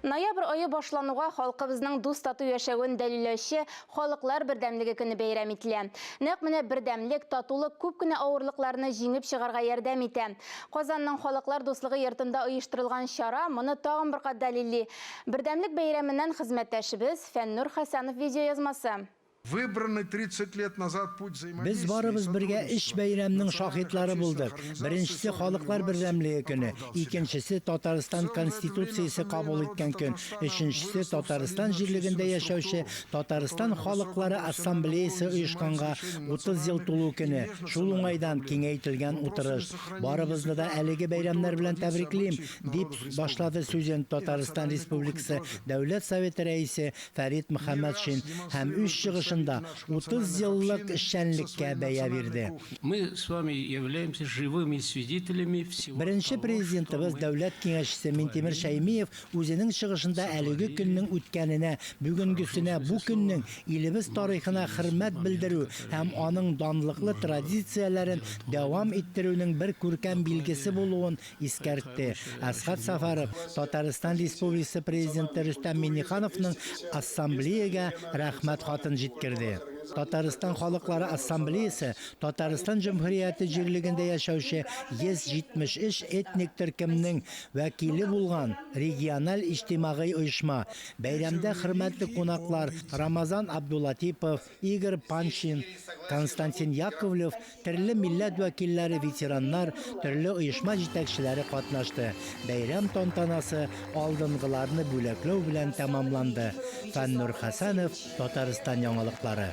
Ноябрь ае башлануга халкыбызның дус-тату яшәвен дәлилләүче Халыклар бердәмлеге көне бәйрәм ителә. Нәкъ менә бердәмлек, татулык күп кенә авырлыкларны җиңеп чыгарга ярдәм итә. Казанның Халыклар дуслыгы йортында оештырылган чара моны тагын бер кат дәлилли. Бердәмлек бәйрәменнән хезмәттәшебез Фәннур Хәсәнов видеоязмасы. Выбранный 30 лет назад путь Без взаимодействия и барыбыз бергә өч сотрудничества бәйрәмнең национальных шаһитлары общественных булдык. организаций Беренчесе, с органами Халыклар власти бердәмлеге көне, оправдал себя. икенчесе, В Татарстан целом за это время Конституциясе Ассамблея кабул народов иткән көн, Татарстана өченчесе, выросла в Татарстан солидную җирлегендә общественную яшәүче структуру, Татарстан которая на высоком халыклары профессиональном ассамблеясе уровне занимается оешканга решением 30 ел национальных тулу и көне, шул межнациональных уңайдан проблем, киңәйтелгән вопросами утырыш. сохранения Барыбызны да языка, әлеге культуры, бәйрәмнәр белән традиций, тәбриклим, обычаев дип народов башлады республики. сүзен И Татарстан национальной кухни Республикасы тоже. Дәүләт Советы Рәисе Фәрит Не раз Мөхәммәтшин һәм үз демонстрируют чыгышында представители наших 30 национальных еллык общин со эшчәнлеккә своей бәя национальной бирде. кухней. Мы с вами являемся живыми свидетелями всего Беренче того, что Президентыбыз, мы Дәүләт Киңәшчесе Минтимер творили, Шәймиев үзенең чыгышында әлеге сотворили көннең үткәненә, в хорошем бүгенгесенә, бу смысле көннең слова, илебез может, тарихына есть хөрмәт моменты, белдерү һәм которые аның данлыклы можно традицияләрен делать хуже. дәвам иттерүнең бер күркәм билгесе Докладе булуын искәртте. хорошее Әсхәт очень Сафаров много. Татарстан Республикасы Президенты Рөстәм Миңнехановның Ассамблеягә рәхмәт хатын җиткерде. Татарстан халыклары ассамблеясы Татарстан Җөмһүрияте җирлегендә яшәүче 173 этник төркемнең вәкиле булган региональ иҗтимагый оешма. Бәйрәмдә хөрмәтле кунаклар Рамазан Абдулатипов, Игорь Панчин, Константин Яковлев, төрле милләт вәкилләре, ветераннар, төрле оешма җитәкчеләре катнашты. Бәйрәм тантанасы алдынгыларны бүләкләү белән тәмамланды. Фәннур Хәсәнов, Татарстан яңалыклары.